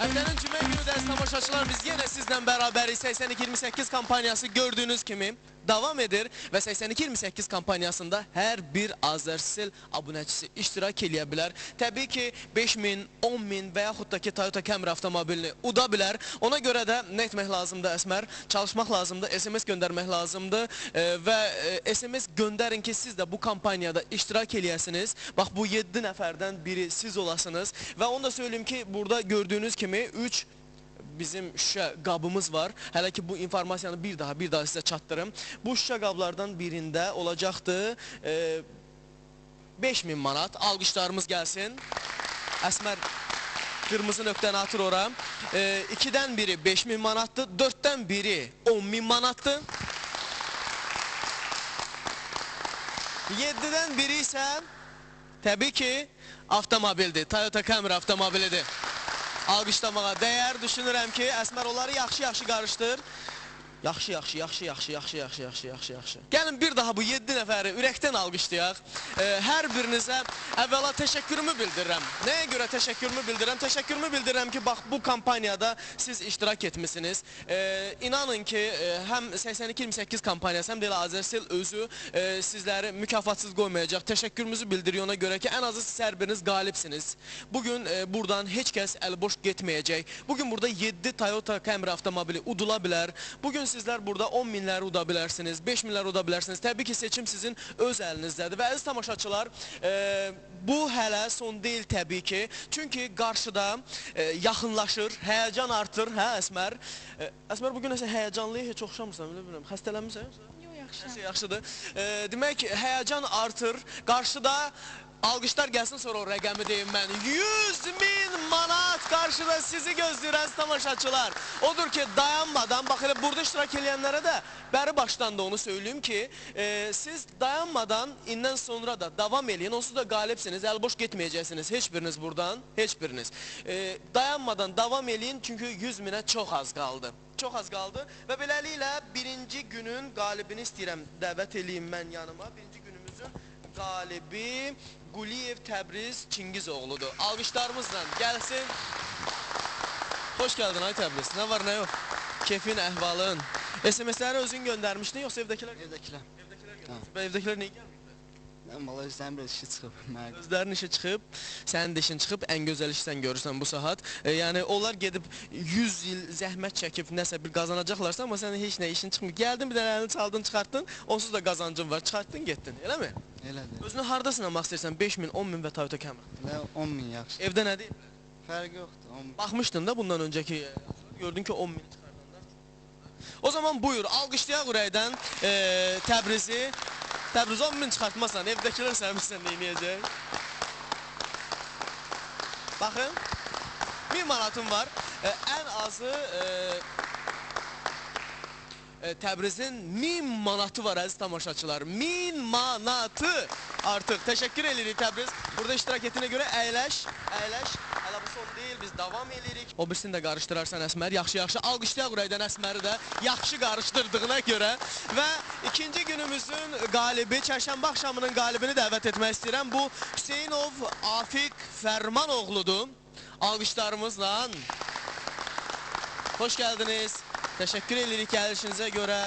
Həftənin cümə günü də tamaşaçılar, biz yenə sizlə bərabərik. 82-28 kampaniyası gördüyünüz kimi davam edir və 82-28 kampaniyasında hər bir Azərsel abunəçisi iştirak eləyə bilər. Təbii ki, 5000, 10.000 və yaxud da ki, Toyota Camry avtomobilini uda bilər. Ona görə də nə etmək lazımdır Əsmər? Çalışmaq lazımdır, SMS göndərmək lazımdır və SMS göndərin ki, siz də bu kampaniyada iştirak eləyəsiniz. Bax, bu 7 nəfərdən biri siz olasınız və onu da söyləyim ki, burada gördüyünüz kimi 3 bizim şüşə qabımız var. Hələ ki bu informasiyanı bir daha sizə çatdırım. Bu şüşə qablardan birində olacaqdır 5000 manat. Alqışlarımız gəlsin. Əsmər qırmızı nöqtəni atır ora. 2-dən biri 5000 manatdır. 4-dən biri 10.000 manatdır. 7-dən biri isə təbii ki avtomobildir. Toyota Camry avtomobilidir. Alqışlamağa dəyər. Düşünürəm ki, Əsmər onları yaxşı-yaxşı qarışdır. Yaxşı. Gəlin bir daha bu 7 nəfəri ürəkdən alqışlayaq. Hər birinizə əvvəla təşəkkürümü bildirirəm. Nəyə görə təşəkkürümü bildirirəm? Təşəkkürümü bildirirəm ki, bax bu kampaniyada siz iştirak etmişsiniz. İnanın ki, həm 82-28 kampaniyası, həm də elə Azərsel özü sizləri mükafatsız qoymayacaq. Təşəkkürümüzü bildiriyor ona görə ki, ən azı siz hər biriniz qalibsiniz. Bugün buradan heç kəs əlboş getməyəcək. Bugün burada 7 Toyota Camry avtomobili udula bilər. Bugün sizlər burada 10 minləri uda bilərsiniz, 5 minləri uda bilərsiniz. Təbii ki, seçim sizin öz əlinizdədir. Və əziz tamaşaçılar, bu hələ son deyil təbii ki. Çünki qarşıda yaxınlaşır, həyəcan artır, hə Əsmər? Əsmər, bugün nəsə həyəcanlıya heç oxşamırsan, bilmirəm. Xəstələnmirsən yoxsa? Yox, yaxşıyam. Nəsə yaxşıdır. Demək, həyəcan artır. Qarşıda alqışlar gəlsin, sonra o rəqəmi deyim mən. 100.000 manat qarşıda sizi gözləyir əziz tamaşaçılar. Odur ki, dayanmadan, bax elə burada iştirak eləyənlərə də bəri başdan da onu söyləyim ki, siz dayanmadan indən sonra da davam eləyin, onsuz da qalibsiniz, əlboş getməyəcəksiniz, heç biriniz buradan, heç biriniz. Dayanmadan davam eləyin, çünki 100.000-ə çox az qaldı. Çox az qaldı və beləliklə birinci günün qalibini istəyirəm, dəvət eləyim mən yanıma. Birinci günümüzün qalibi Quliyev Təbriz Çingizoğludur. Alqışlarımızla gəlsin. Xoş gəldin ay Təbriz. Nə var, nə yox? Kefin, əhvalın. SMS-ləri özün göndərmişdin, yoxsa evdəkilər? Evdəkilər. Evdəkilər göndərmişdin. Bə, evdəkilər niyə gəlməyiblər? Mən valla özlərin bir işi çıxıb. Özlərin işi çıxıb, sənin də işin çıxıb, ən gözəl işi sən görürsən bu saat. Yəni onlar gedib 100 il zəhmət çəkib nəsə bir qazanacaqlarsa, amma sənin heç nə işin çıxmır. Gəldin bir dənə əlini çaldın, çıxartdın, onsuz da qazancın var, çıxartdın, getdin, eləmi? Elədir. Özünü harda sınamaq istəyirsən? 5000, 10000 və Toyota Camry. Elə 10000 yaxşı. Evdə nə deyiblər? Fərqi yoxdur, 10000. Baxmışdın da bundan öncəki, gördün ki 10000 çıxardanlar. O zaman buyur, alqışlayaq ürəkdən Təbrizi. Təbriz 10000 çıxartmazsan, evdəkilər səmirsən neyniyəcək? Baxın, 1000 manatım var. Ən azı Təbrizin 1000 manatı var əziz tamaşaçılar. 1000 manatı artıq. Təşəkkür edirik Təbriz. Burada iştirak etdiyinə görə əyləş, əyləş. Hələ bu son deyil, biz davam edirik. O birisini də qarışdırarsan Əsmər. Yaxşı-yaxşı alqışlayaq ürəkdən Əsməri də yaxşı qarışdırdığına görə. Və ikinci günümüzün qalibi, çərşənbə axşamının qalibini dəvət etmək istəyirəm. Bu Hüseynov Afiq Fərmanoğludur. Alqışlarımızla. Xoş gəldiniz. Təşəkkür edirik gəlişinizə görə.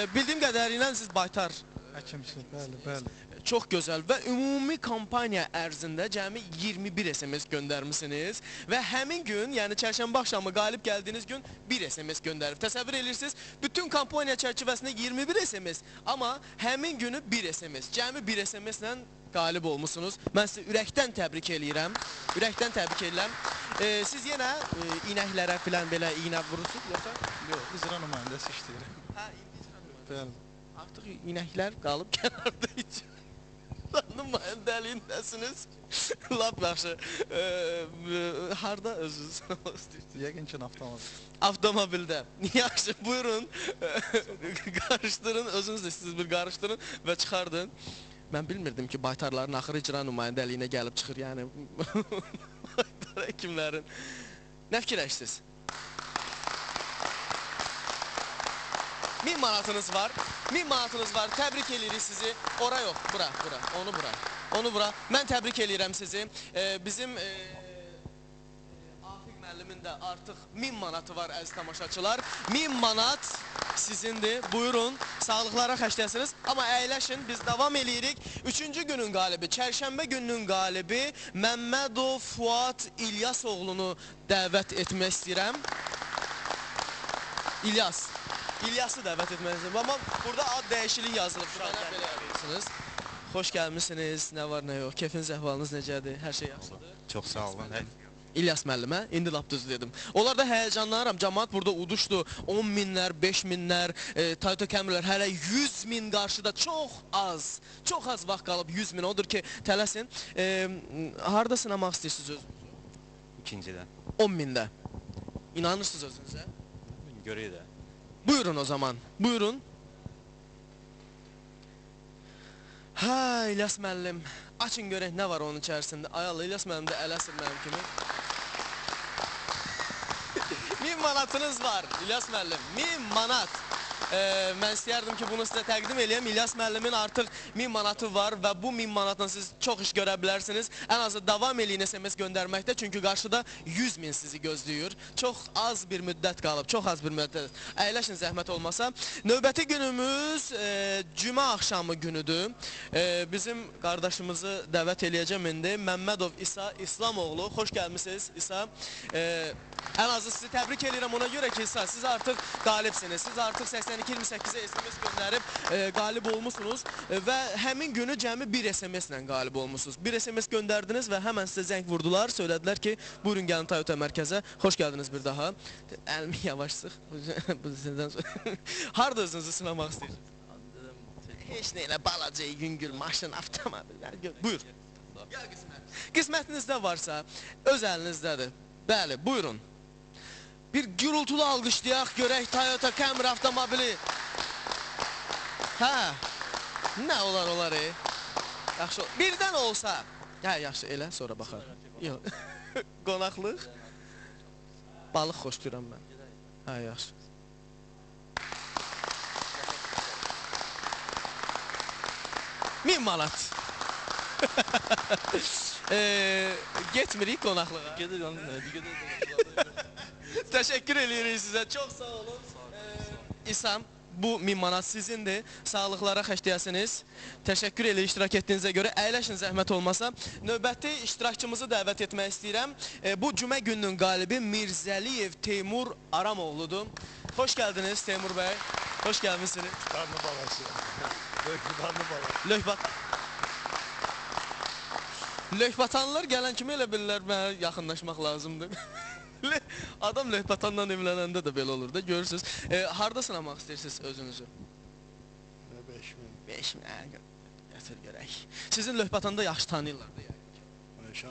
Bildiyim qədərilə siz baytar həkimsiniz, bəli, bəli. Çox gözəl və ümumi kampaniya ərzində cəmi 21 SMS göndərmişsiniz və həmin gün, yəni çərşənbə axşamı qalib gəldiyiniz gün 1 SMS göndərib. Təsəvvür edirsiniz, bütün kampaniya çərçivəsində 21 SMS, amma həmin günü 1 SMS, cəmi 1 SMS-lə qalib olmuşsunuz. Mən sizi ürəkdən təbrik eləyirəm. Ürəkdən təbrik eləyirəm. Siz yenə inəklərə filan belə iynə vurursunuz, yoxsa? Yox, icra nümayəndəsi işləyirəm. Hə, indi icra nümayəndəsi. Bəli. Artıq inəklər qalıb kənarda icra nümayəndəliyindəsiniz. Lap yaxşı. Harda özünüz sınamaq istəyirsiniz? Yəqin ki, avtomobil. Avtomobildə. Yaxşı, buyurun. Qarışdırın, özünüz də siz bir qarışdırın və çıxardın. Mən bilmirdim ki, baytarların axırı icra nümayəndəliyinə gəlib çıxır, yəni baytar həkimlərin. Nə fikirləşdiniz? 1000 manatınız var, 1000 manatınız var, təbrik edirik sizi. Ora yox, bura, bura, onu bura, onu bura. Mən təbrik edirəm sizi. Bizim Afiq müəllim müəllimin də artıq 1000 manatı var əziz tamaşaçılar. 1000 manat sizindir. Buyurun, sağlıqlara xərcləyəsiniz. Amma əyləşin, biz davam eləyirik. Üçüncü günün qalibi, çərşənbə gününün qalibi Məmmədov Fuad İlyasoğlunu dəvət etmək istəyirəm. İlyas. İlyası dəvət etmək istəyirəm. Amma burada ad dəyişiklik yazılıb. Mənə belə yapırsınız. Xoş gəlmisiniz. Nə var, nə yox. Kefiniz, əhvalınız necədir? Hər şey yaxşıdır? Çox sağ olun. İlyas müəllimə, indi lap düz dedim. Onlar da həyəcanlanıram, cəmaət burada uduşdu. 10 minlər, 5 minlər, Toyota Camry'lər hələ 100 min qarşıda çox az, çox az vaxt qalıb 100 min. Odur ki, tələsin. Harda sınamaq istəyirsiniz özünüzü? İkincidə. 10 mində. İnanırsınız özünüzə? Görək də. Buyurun o zaman, buyurun. Hə, İlyas müəllim, açın görək nə var onun içərisində. Ay Allah, İlyas müəllim də ələsir mənim kimi. 1000 manatınız var İlyas müəllim, 1000 manat. Mən istəyərdim ki, bunu sizə təqdim eləyəm. İlyas müəllimin artıq 1000 manatı var və bu 1000 manatla siz çox iş görə bilərsiniz. Ən azı davam eləyin SMS göndərməkdə, çünki qarşıda 100 min sizi gözləyir. Çox az bir müddət qalıb, çox az bir müddət. Əyləşin zəhmət olmasa. Növbəti günümüz cümə axşamı günüdür. Bizim qardaşımızı dəvət eləyəcəm indi. Məmmədov İsa İslamoğlu. Xoş gəlmisiniz İsa. Ən azı sizi təbrik eləyirəm ona görə ki, İsa, siz artıq qalibsiniz. Siz artıq 82-28-ə SMS göndərib qalib olmusunuz və həmin günü cəmi bir SMS-lə qalib olmusunuz. Bir SMS göndərdiniz və həmən sizə zəng vurdular, söylədilər ki, buyurun gəlin Toyota mərkəzə. Xoş gəldiniz bir daha. Əlimi yavaş sıx. Harda özünüzü sınamaq istəyirsiniz? Heç nə elə balaca, yüngül maşın, avtomobillər. Buyur. Qismətinizdə varsa, öz əlinizdədir. Bəli, buyurun. Bir gürültülü alqışlayaq, görək Toyota Camry avtomobili. Hə, nə olar olar, Yaxşı, birdən olsa. Hə, yaxşı, elə, sonra baxar. Yox, qonaqlıq. Balıq xoşlayıram mən. Hə, yaxşı. 1000 manat. Getmirik qonaqlığa. Gedir, gedir. Təşəkkür eləyirik sizə. Çox sağ olun. İsam, bu 1000 manat sizindir. Sağlıqlara xərcləyəsiniz. Təşəkkür eləyirik iştirak etdiyinizə görə. Əyləşin zəhmət olmasa. Növbəti iştirakçımızı dəvət etmək istəyirəm. Bu cümə gününün qalibi Mirzəliyev Teymur Aramoğludur. Xoş gəldiniz Teymur bəy. Xoş gəlmisiniz. Qarnı balası. Qarnı balası. Löhbat. Löhbatanlar gələn kimi elə bilirlər mənə yaxınlaşmaq lazımdır. Adam löhbatanla evlənəndə də belə olur da, görürsünüz. Harda sınamaq istəyirsiniz özünüzü? 5000. 5000, gətir görək. Sizin löhbatanda yaxşı tanıyırlar da yəqin ki.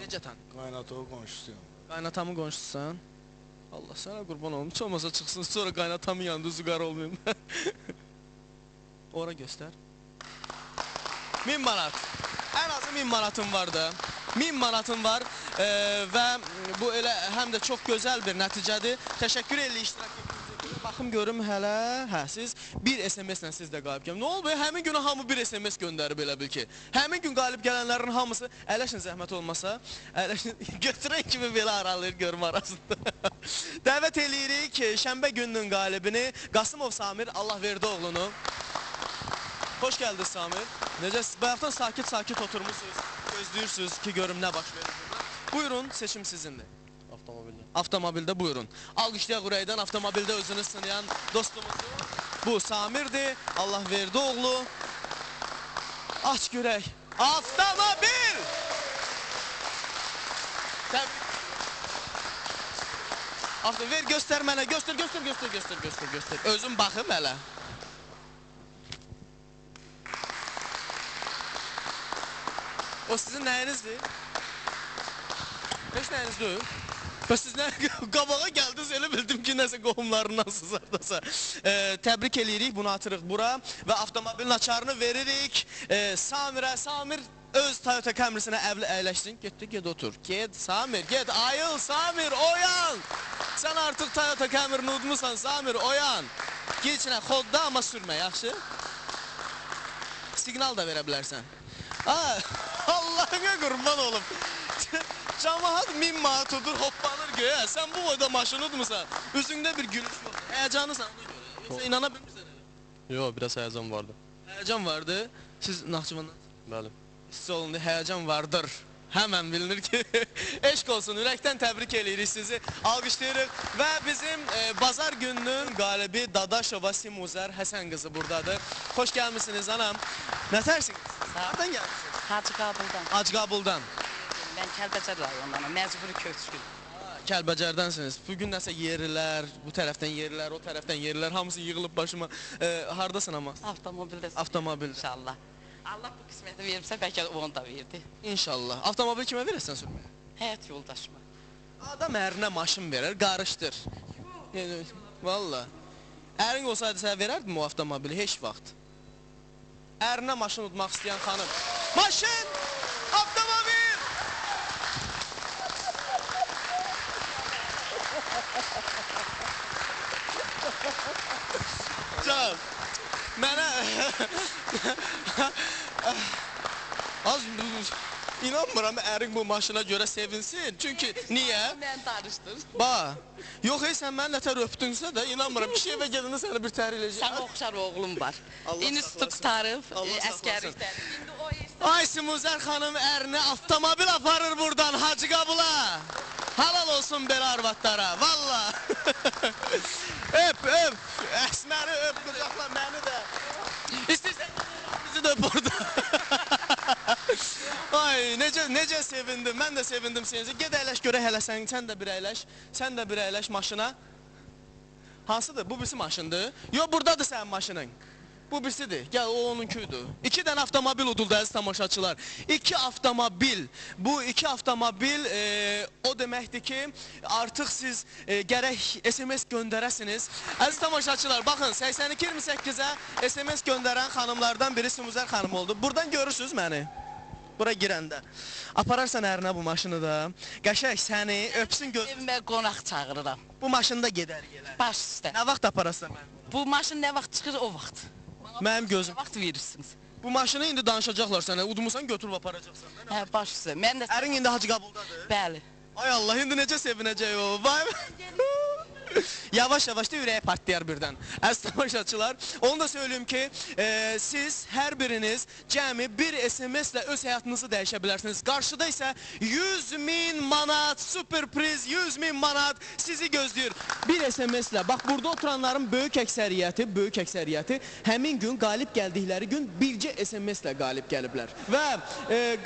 Necə tanıyırlar? Qaynatamın qonşusuyum. Qaynatamın qonşususan? Allah sənə qurban olum, heç olmasa çıxsın, sonra qaynatamın yanında züqar olmayayım. Ora göstər. 1000 manat. Ən azı 1000 manatım vardı. 1000 manatım var və bu elə həm də çox gözəl bir nəticədir. Təşəkkür edirik iştirak etdiyinizə görə. Baxım görüm hələ, hə, siz bir SMS-lə siz də qalib gəlin. Nə olub? Həmin günü hamı bir SMS göndərib elə bil ki. Həmin gün qalib gələnlərin hamısı, əyləşin zəhmət olmasa, əyləşin, götürən kimi belə aralayır görüm arasında. Dəvət eləyirik şənbə gününün qalibini Qasımov Samir Allahverdioğlunu. Xoş gəldiniz Samir. Necə, bayaqdan sakit-sakit oturmuşsunuz, gözləyirsiniz ki, görüm nə baş verir burada. Buyurun, seçim sizindir. Avtomobildə. Avtomobildə buyurun. Alqışlayaq ürəkdən avtomobildə özünü sınayan dostumuzu. Bu Samirdir, Allahverdioğlu. Aç görək. Avtomobil! Təbrik. Ver, göstər mənə, göstər, göstər, göstər, göstər, göstər, göstər. Özüm baxım hələ. O sizin nəyinizdir? Heç nəyiniz deyil? Bəs siz nə qabağa gəldiniz, elə bildim ki, nəsə qohumlarındansınız haradasa. Təbrik eləyirik, bunu atırıq bura və avtomobilin açarını veririk Samirə. Samir öz Toyota Camry-sinə əyləşsin. Getdi, ged otur. Ged, Samir, ged, ayıl, Samir, oyan! Sən artıq Toyota Camry-ni udmusan, Samir, oyan! Gir içinə, xodda, amma sürmə, yaxşı? Siqnal da verə bilərsən. Allahına qurban olum. Camaat 1000 manat udur, hoppanır göyə. Sən bu boyda maşın udmusan. Üzündə bir gülüş yoxdur. Həyəcanlısan ona görə. Yoxsa inana bilmirsən elə. Yox, biraz həyəcan vardı. Həyəcan vardı. Siz Naxçıvandan? Bəli. Hiss olundu, həyəcan vardır. Həmən bilinir ki, eşq olsun, ürəkdən təbrik eləyirik sizi, alqışlayırıq. Və bizim bazar gününün qalibi Dadaşova Simuzər Həsən qızı buradadır. Xoş gəlmisiniz anam. Nə tərsiniz? Hardan gəlmisiniz? Hacıqabuldan. Hacıqabuldan. Mən Kəlbəcər rayonundanam, məcburi köçkün. Kəlbəcərdənsiniz. Bugün nəsə yerlilər, bu tərəfdən yerlilər, o tərəfdən yerlilər, hamısı yığılıb başıma. Hardasın amma? Avtomobildə. Avtomobildə. İnşallah. Allah bu qisməti veribsə, bəlkə onu da verdi. İnşallah. Avtomobil kimə verəsən sürməyə? Həyat yoldaşıma. Adam ərinə maşın verər, qarışdır. Yəni, valla. Ərin olsaydı sənə verərdim o avtomobili heç vaxt. Ərinə maşın udmaq istəyən xanım. Maşın! Avtomobil! Can, mənə... Az inanmıram ərin bu maşına görə sevinsin. Çünki niyə? Mən danışdır. Ba, yox ey, sən məni nətər öpdünsə də inanmıram. Kişi evə gedəndə səni bir təhər eləyəcək. Sənə oxşar oğlum var. İnstitut qurtarıb, əskərlikdən. İndi o Ay Simuzər xanım ərini avtomobil aparır buradan Hacıqabula. Halal olsun belə arvadlara, valla. Öp, öp, Əsməri öp, qucaqla məni də. İstəyirsən, bizi də öp orada. Ay, necə sevindim, mən də sevindim seninizə. Ged əyləş görək hələ sən də bir əyləş, sən də bir əyləş maşına. Hansıdır? Bu birisi maşındır. Yox, buradadır sənin maşının. Bu birisidir. Gəl, o onunkuydu. 2 dənə avtomobil uduldu, əziz tamaşaçılar. 2 avtomobil. Bu 2 avtomobil o deməkdir ki, artıq siz gərək SMS göndərəsiniz. Əziz tamaşaçılar, baxın, 82-28-ə SMS göndərən xanımlardan biri Simuzər xanım oldu. Buradan görürsünüz məni. Bura girəndə. Apararsan ərinə bu maşını da. Qəşəng səni öpsün göz. Evimə qonaq çağırıram. Bu maşında gedər gələr. Baş üstə. Nə vaxt apararsan məni? Bu maşın nə vaxt çıxır, o vaxt. Mənim gözüm. Nə vaxt verirsiniz? Bu maşını indi danışacaqlar sənə. Udmusan götürüb aparacaqsan. Hə, baş üstə. Mən də... Ərin indi Hacıqabuldadır. Bəli. Ay Allah, indi necə sevinəcək o. Vay. Yavaş-yavaş da ürəyi partlayar birdən. Əziz tamaşaçılar, onu da söyləyim ki, siz hər biriniz cəmi bir SMS-lə öz həyatınızı dəyişə bilərsiniz. Qarşıda isə 100.000 manat, süperpriz 100.000 manat sizi gözləyir. Bir SMS-lə, bax burada oturanların böyük əksəriyyəti həmin gün qalib gəldikləri gün bircə SMS-lə qalib gəliblər. Və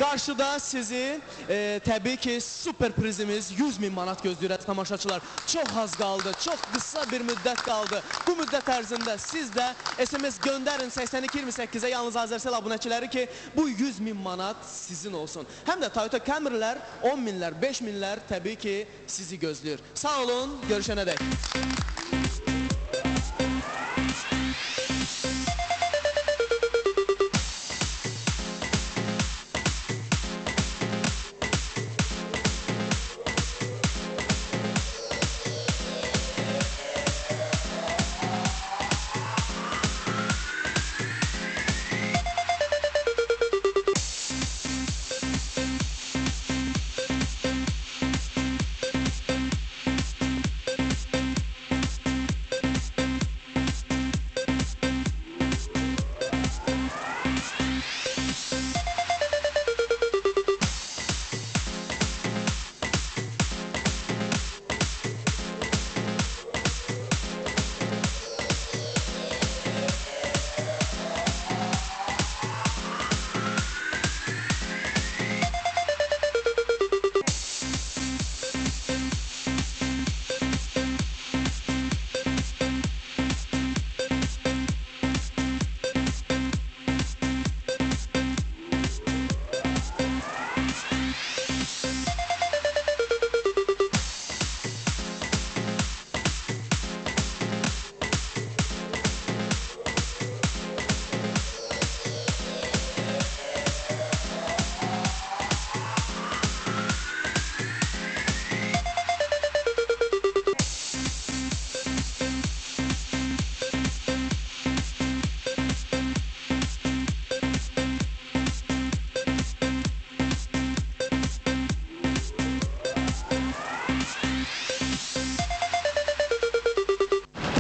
qarşıda sizi təbii ki, süperprizimiz 100.000 manat gözləyir əziz tamaşaçılar. Çox az qaldı. Çox qısa bir müddət qaldı. Bu müddət ərzində siz də SMS göndərin 82-28-ə yalnız Azərsel abunəçiləri ki, bu 100.000 manat sizin olsun. Həm də Toyota Camry'lər, 10 minlər, 5 minlər təbii ki, sizi gözləyir. Sağ olun, görüşənə dək. Thank.